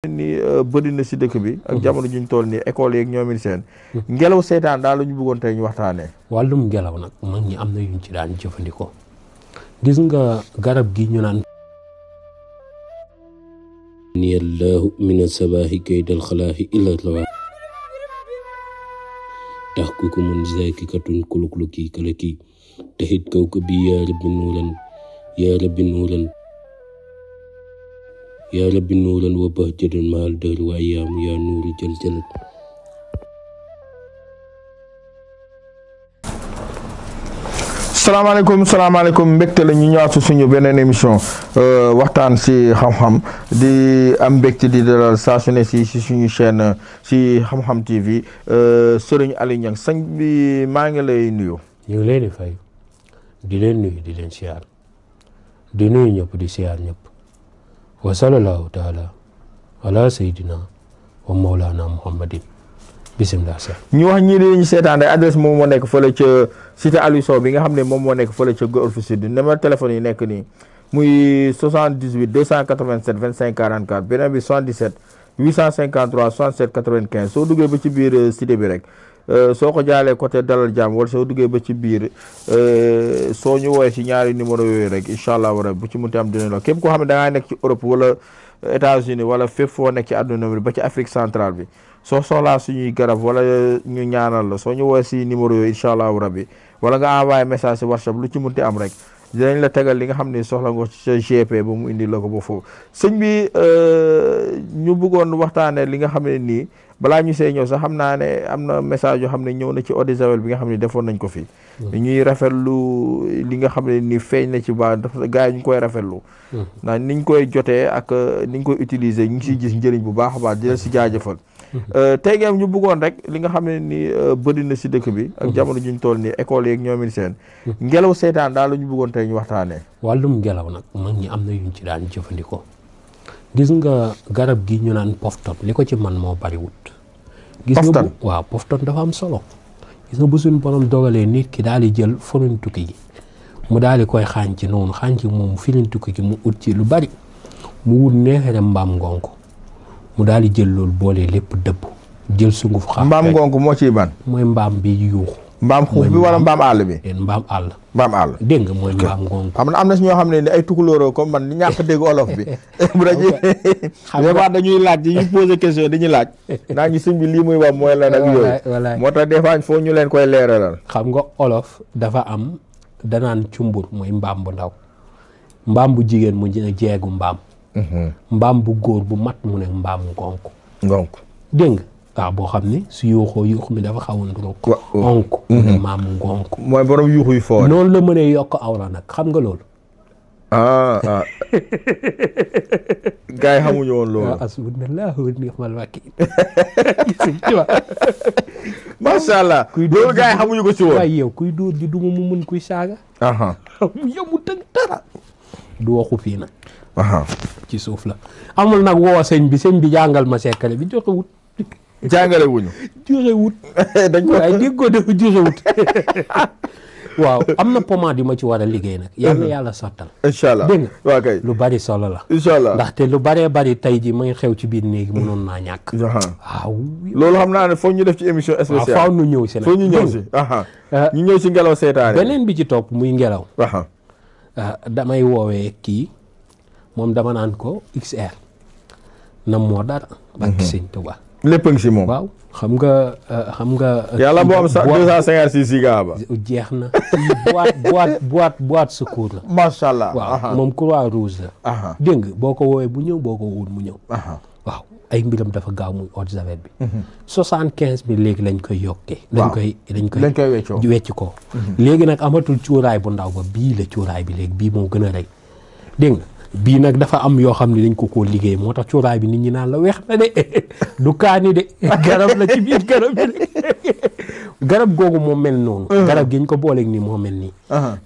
ni bëri na si dëkk bi ak jamono juñ toll nii école yeeg ñoomin seen ngelaw seetaan daal la ñu bëggoon tey ñu waxtaanee. wàllum ngelaw nag mag ñi am na yuñ ci daan jëfandikoo gis nga garab gi ñu naan ni allahu min asabaahi kaydal xalaahi illa rawa tax ku ko mun zakikatun kulukluki kalaki taxit kaw ko bi yaa rabbi nuuran yaa rabbi nuuran wa bahjatan maal dër waa yaamu yaa nuuru jël jëlat salaamaaleykum mbégte la ñu ñëwaat si suñu beneen émission waxtaan si xam-xam di am mbégte di dalal saa su ne si suñu chaîne si xam-xam TV Serigne Aliou Niang sëñ bi maa ngi lay nuyu. ñu ngi leen di fay di leen nuyu di leen siyaar di nuyu ñëpp di siyaar ñëpp wa sallallahu taala ala sayyidina wa mawlana muhammadin bisimilah sax ñu wax ñii dañuy seetaan rek adresse moom moo nekk fële ca cité Aliou Sow bi nga xam ne moom moo nekk fële ca Golf Sud numéro téléphone yi nekk nii muy 78 287 25 44 beneen bi 77 853 67 95 soo duggee ba ci biir cité bi rek soo ko jaalee côté Dalal Jàmm wala soo duggee ba ci biir soo ñu woowee si ñaari numéro yooyu rek incha allah war bu ci munti am dina la képp koo xam ne da ngaa nekk ci Europe wala États-Unis wala fépp foo nekk ci àdduna bi ba ci Afrique centrale bi soo soxlaa suñuy garab wala ñu ñaanal la soo ñu woowee si numéro yooyu incha allah rabbi wala nga envoyé message si WhatsApp lu ci munti am rek dinañ la tegal li nga xam ne soxla nga ci sa GP ba mu indi la ko ba foofu sëñ bi ñu bëggoon waxtaanee li nga xam ne nii balaa ñu see ñëw sax xam naa ne am na message yoo xam ne ñëw na ci eau de javel bi nga xam ne defoon nañ ko fi. ñuy rafetlu li nga xam ne ni feeñ na ci ba dafa gars yi ñu koy rafetlu. ndax niñ koy jotee ak niñ koy utiliser ñu ngi siy gis njëriñ bu baax a baax di la si jaajëfal. tey ngeen ñu bëggoon rek li nga xam ne ni bëri na si dëkk bi ak jamono juñ toll nii école yeeg ñoomin seen ngelaw seetaan daal la ñu bëggoon tey ñu waxtaanee. wàllum ngelaw nag mag ñi am na yuñ ci daan jëfandikoo gis nga garab gi ñu naan pofton li ko ci man moo bariwut. gis nga waaw pofton dafa am solo. gis nga bu suñu borom dogalee nit ki daal di jël forin tukki gi mu daal di koy xànc noonu xànc moom filin tukki gi mu ut ci lu bari mu wut neexere mbaam ngonk mu daal di jël loolu boole lépp dëbb jël sunguf xam mbaam ngonk moo ciy ban mooy mbaam bi yuuxu mbaam xuux bi wala mbaam àll bi mbaam àll dégg nga mooy mbaam ngonk xam na am na si ñoo xam ne ni ay tukulóoroo comme man ni ñàkk dégg olof bi bu dañuy des dañuy laaj yi ñuy posé question dañuy laaj naa ñu sëñ bi lii muy wax mooy lan ak yooyu moo tax des fois foo ñu leen koy leeralal xam nga olof dafa am danaan cumbur mooy mbaam bu ndaw mbaam bu jigéen mu jeegu mbaam bu góor bu mat mu ne mbaam ngonk dégg nga waaw boo xam ne su yuuxoo yuux mi dafa xaw a nduroog onk mu ne maam ngonk mooy borom yuuxu yu foo noonu la mënee yokk awra nag xam nga loolu gars yi xamuñu woon loolu asbunallahu wa ni'mal wakiil macha allah loolu gars yi xamuñu ko si woon waaye yow kuy dóor di duma mu mën kuy saaga yow mu tënk dara du waxu fii nag ci suuf la amul nag woo sëñ bi jàngal ma sekkale bi joxe wut jàngale wuñu joxe wut dañ ko waaye déggoo dafa joxe wut waaw am na pommade yu ma ci war a liggéey nag yàlla sottal incha allah dégg nga waaw kay lu bari solo la incha allah ndaxte lu baree bari tey ji ma ngi xew ci biir néegi mënoon naa ñàkk waaw loolu xam naa ne foog ñu def ci émission spéciale faaw nu ñëw si nag foog ñu ñëw si ñu ñëw si ngelaw seetaane beneen bi ci topp muy ngelaw damay woowee kii moom dama naan ko XR na moo dara barki sëñ Tuubaa lépp a ngi si moom waaw xam nga yàlla boo am 256 giga ba jeex na boîte secours la macha allah waaw moom croix rouge la dégg nga boo ko woowee bu ñëw boo ko wóor mu ñëw waaw ay mbiram dafa gaaw muy eau de javel bi 75 bi léegi lañ koy yokkee dañ koy wecc ko léegi nag amatul cuuraay bu ndaw ba bii la cuuraay bi léegi bii moo gën a rey dégg nga bii nag dafa am yoo xam ne dañ ko liggéey moo tax cuuraay bi nit ñi naan la weex na de du kaani de garab la ci biir garab bi garab googu moo mel noonu garab gi ñu ko booleeg nii moo mel nii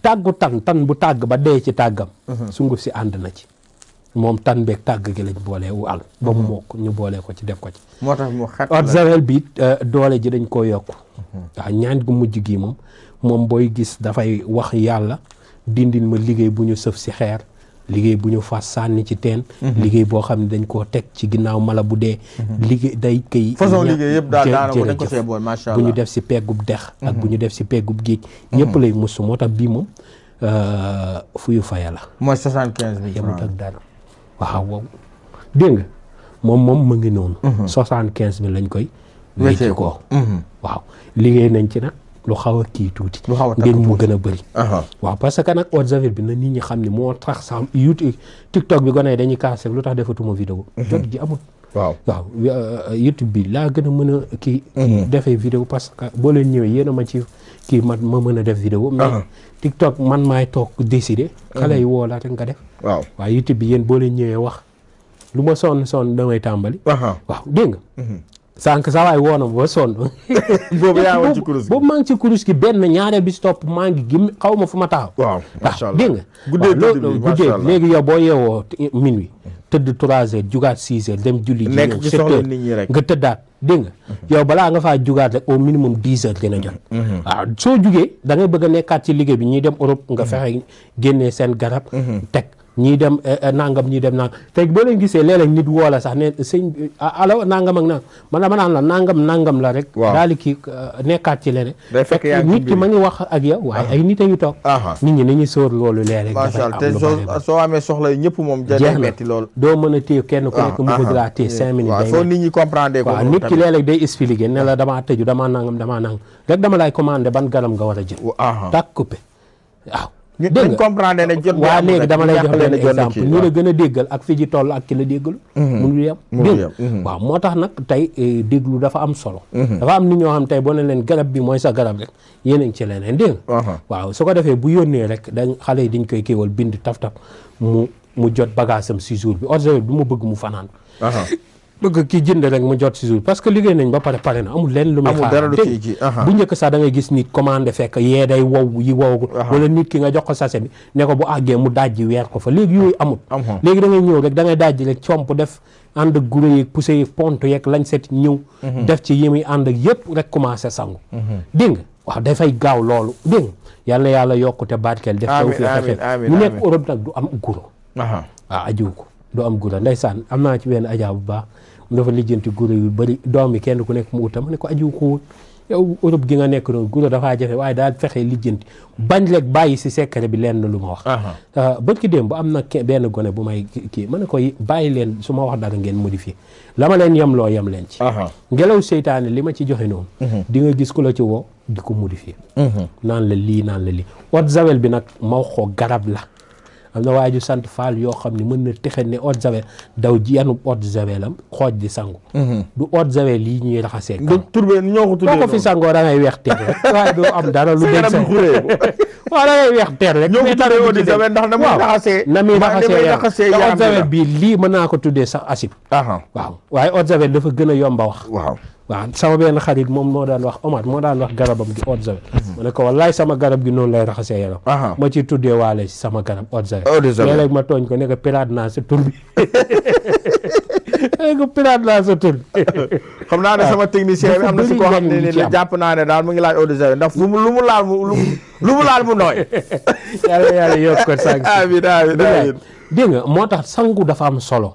tàggu tan bu tàgg ba dee ci tàggam sunguf si ànd na ci moom tan beeg tàgg gi lañ boolee wàll ba mu mokk ñu boolee ko ci def ko ci moo tax mu xat eau de javel bi doole ji dañ koo yokk waaw ñaan gu mujj gi moom booy gis dafay wax yàlla dindil ma liggéey bu ñu sëf si xeer liggéey bu ñu fas sànni ci teen liggéey boo xam ne dañ koo teg ci ginnaaw mala bu dee liggéey day kay façon liggéey yëpp daal daanaka dañ ko seeboon macha allah bu ñu def si peggub dex ak bu ñu def si peggub géej ñëpp lay musu moo tax bii moom fuyu faya la mooy 75 000 yemut ak dara waaw dégg nga moom mu ngi noonu 75 000 lañ koy wecce ko waaw liggéey nañ ci nag lu xaw a kii tuuti ngeen mu gën a bëri waaw parce que nag eau de javel bi na nit ñi xam ne moo tax sax YouTube TikTok bi gone yi dañuy kaase lu tax defatuma vidéo jot ji amul waaw YouTube bi laa gën a mën a kii defee vidéo parce que boo leen ñëwee yéen a ma ci kii ma mën a def vidéo mais TikTok man maay toog décider xale yi woo la rek nga def waaw YouTube bi yéen boo leen ñëwee wax lu ma sonn damay tàmbali waaw dégg nga sànq saa waay woonam ba sonn boobu yaa ngi ci kurus gi boobu maa ngi ci kurus gi benn ñaareel bi si topp maa ngi gim xaw ma fu ma taxaw waaw macha allah dégg nga guddee léegi yow boo yeewoo minuit tëdd 3 heures jugaat 6 heures dem julli ji nekk ci soxla nit ñi rek nga tëddaat dégg nga yow balaa nga faa jugaat rek au minimum 10 heures dina jot waaw soo jugee da ngay bëgg a nekkaat ci liggéey bi ñiy dem Europe nga fexe génnee seen garab teg ñii dem nangam ñii dem nangam tey boo leen gisee léeg-léeg nit woo la sax ne sëñ alo nangam ak nangam man dama naan la nangam la rek daal di kii nekkaat ci leneen fekk nit ki ma ngi wax ak yow waaye ay nit a ngi toog nit ñi nañuy sóor loolu léeg-léeg macha allah te soo amee soxla yi ñëpp moom jeex metti loolu doo mën a téye kenn ku nekk mu bëgg laa téye 5 minutes waaw foo nit ñi comprendre ko waaw nit ki léeg-léeg day expliquer ne la damaa tëju damaa nangam rek dama lay commandé ban garab nga war a jël tak coupé waaw dañ comprendre ne jot waa léegi dama lay jox benn exemple ñu la gën a déggal ak fi ji toll ak ki la déggalu mënul yem dégg waaw moo tax nag tey déglu dafa am solo dafa am nit ñoo xam tey boo ne leen garab bi mooy sa garab rek yéen a ngi ci leneen dégg waaw su ko defee bu yónnee rek dañ xale yi dañ koy kéewal bind taf mu jot bagage am si jour bi eau de javel bi mu bëgg mu fanaan bëgg kii jënd rek mu jot si jour parce que liggéey nañ ba pare na amul lenn lu muy xaar bu njëkk sax da ngay gis nit commandé fekk yee day wow yi wowagul wala nit ki nga jox ko sachet bi ne ko bu àggee mu dajji weer ko fa léegi yooyu amul léegi da ngay ñëw rek da ngay dajji rek comp def ànd ak guro yeeg poussé yeeg pont yeeg lañ set ñëw def ci yi muy ànd ak yëpp rek commencé sangu dégg nga waaw dafay gaaw loolu dégg nga yal na yàlla yokkute barkeel def taw fi xefet ñu nekk Europe nag du am guro waaw ajiw ko du am guro ndeysaan am naa ci benn ajaa bu baax dafa lijjanti guro yu bëri doom yi kenn ku nekk mu utam ne ko ajiw ko woon yow Europe gi nga nekk noonu guro dafaa jafe waaye daal fexe lijjanti bañ rek bàyyi si secret bi lenn lu ma wax bërki démb bu am na benn gone bu may kii ma ne ko bàyyi leen su ma wax dara ngeen modifié la ma leen yem loo yem leen ci ngelaw seytaane li ma ci joxe noonu di nga gis ku la ci woo di ko modifié naan la lii eau de javel bi nag ma wax ko garab la am na waaju sant Fall yoo xam ne mën na texe ne eau de javel daw ji yanu eau de javel am xooj di sangu du eau de javel lii ñuy raxasee ñoo ko fi sangoo da ngay weex teer rek waaye doo am dara lu dégg sa waaw da ngay weex teer rek ñoo ko tuddee eau de javel ndax na muy raxasee eau de javel bii lii mën naa ko tuddee sax acide waaw waaye eau de javel dafa gën a yomba wax waaw sama benn xarit moom moo daan wax Omar moo daan wax garabam gi eau de javel ma ne ko wallaay sama garab gi noonu lay raxasee yaram ma ci tuddee waale si sama garab eau de javel léeg-léeg ma tooñ ko ne ko piraat naa sa tur bi ko piraat naa sa tur bi xam naa ne sama technicien bi am na si koo xam ne jàpp naa ne daal mu ngi laaj eau de javel ndax lu mu laal mu nooy yàlla yokk ko sànq amiin dégg nga moo tax sangu dafa am solo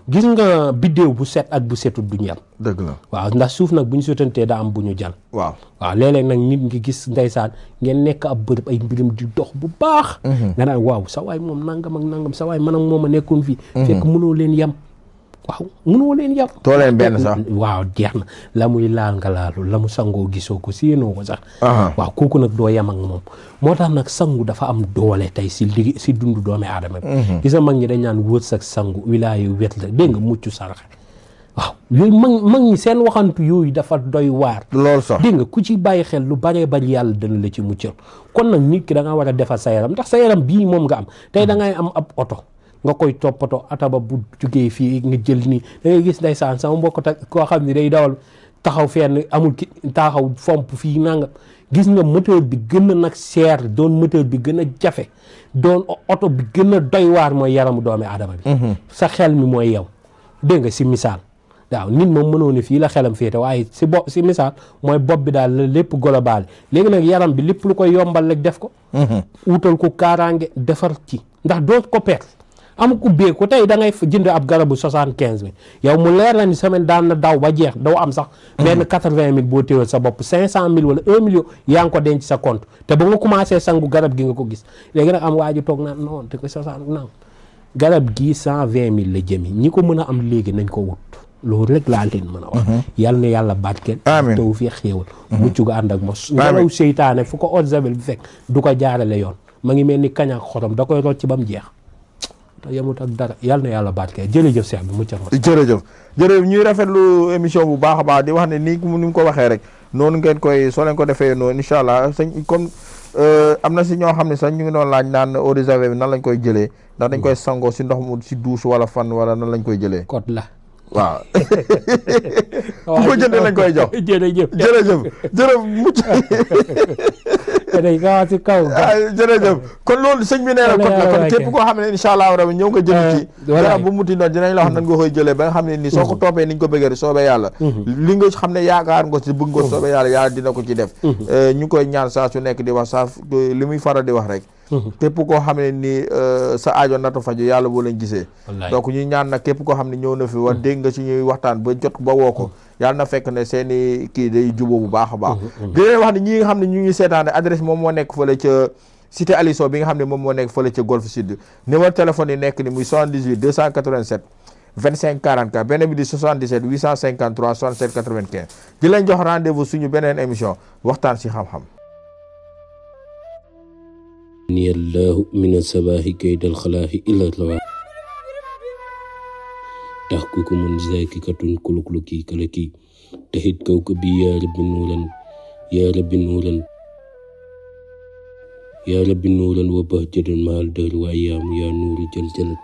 gis nga biddéew bu set ak bu setut duñu yam dëgg la waaw ndax suuf nag bu ñu sotantee daa am bu ñu jal waaw léeg-léeg nag nit ngi gis ndeysaan ngeen nekk ab bërëb ay mbiram di dox bu baax nga naan waaw sa waay moom nangam ak nangam sa waay man ak moom a nekkoon fii fekk mënoo leen yam waaw mënoo leen yam too leen benn sax waaw jeex na la muy laal nga laalu la mu sangoo gisoo ko séenoo ko sax waaw kooku nag doo yam ak moom moo tax nag sangu dafa am doole tey si liggéey si dundu doomi aadama bi gis nga mag ñi dañ naan wërsëg sangu wilaayu wet la dégg nga mucc saraxe waaw yooyu mag ñi seen waxantu yooyu dafa doy waar loolu sax dégg nga ku ci bàyyi xel lu baree bari yàlla dana la ci muccal kon nag nit ki da nga war a defar sa yaram ndax sa yaram bii moom nga am tey da ngay am ab oto nga koy toppatoo ataba bu jugee fii nga jël nii da ngay gis ndeysaan sama mbokk koo xam ne day dawal taxaw fenn amul ki taxaw fomp fii nanga gis nga moteur bi gën a nag seer doon moteur bi gën a jafe doon oto bi gën a doy waar mooy yaramu doomi aadama bi sa xel mi mooy yow dégg nga si misaal waaw nit moom mënoo ne fii la xelam féete waaye si misaal mooy bopp bi daal la lépp global léegi nag yaram bi lépp lu koy yombal rek def ko wutal ko kaaraange defar ci ndax doo ko perte am ku beeku tey da ngay jënd ab garabu 75 bi yow mu leer na ni semaine daan na daw ba jeex daw am sax benn 80 000 boo téewal sa bopp 500 000 wala 1 million yaa ngi ko denc sa compte te ba nga commencé sangu garab gi nga ko gis léegi nag am waa ji toog naan non te ko 60 naan garab gi 120 000 la jëmi ñi ko mën a am léegi nañ ko wut loolu rek laa leen mën a wax yàlla na yàlla barkeel taw fi xéewal mucc ga ànd ak mos ngelaw seytaane fu ko eau de javel bi fekk du ko jaarale yoon ma ngi mel ni kañak xorom da koy rocc ba mu jeex te yemut ak dara yàlla na yàlla barkeel jërëjëf Cheikh bi mucc mos jërëjëf ñuy rafetlu émission bu baax a baax di wax ne ni mu ko waxee rek noonu ngeen koy soo leen ko defee noonu incha allah sëñ comme am na si ñoo xam ne sax ñu ngi doon laaj naan eau de javel bi nan lañ koy jëlee ndax dañ koy sangoo si ndox mu si douche wala fan wala nan lañ koy jëlee code la waaw ku ko jëndee lañ koy jox jërëjëf mucc dañ ko wax ci kaw jërëjëf kon loolu sëñ bi nee na kon la kon képp koo xam ne incha allah rabi ñëw nga jënd ci garab bu muti noonu dinañ la wax nan nga koy jëlee ba nga xam ne nii soo ko toppee ni ñu ko bëggee soobee yàlla li nga xam ne yaakaar nga ci bëgg nga soobee yàlla dina ko ci def ñu koy ñaan saa su nekk di wax saa li muy faral di wax rek képp koo xam ne ni sa aajo nata faju yàlla boo leen gisee donc ñuy ñaan nag képp koo xam ne ñëw na fi wax dégg nga ci ñuy waxtaan ba jot ba woo ko yàlla na fekk ne seeni kii day jubóo bu baax a baax di leen wax ne ñi nga xam ne ñu ngi seetaan adresse moom moo nekk fële ca cité Aliou Sow bi nga xam ne moom moo nekk fële ca Golf Sud numéro téléphone yi nekk ni muy 78 287 25 44 beneen bi di 77 853 67 95 di leen jox rendez-vous suñu beneen émission waxtaan si xam-xam ni allahu min sabahi kaydal xalaahi illa rawa tahkukumun zakikatun kulukluki kalaki tahit kawkabi ya rabbi nuuran ya rabbi nuuran ya rabbi nuuran wa bahjatan mahal dahri wa ayyaamu ya nuuru jaljalat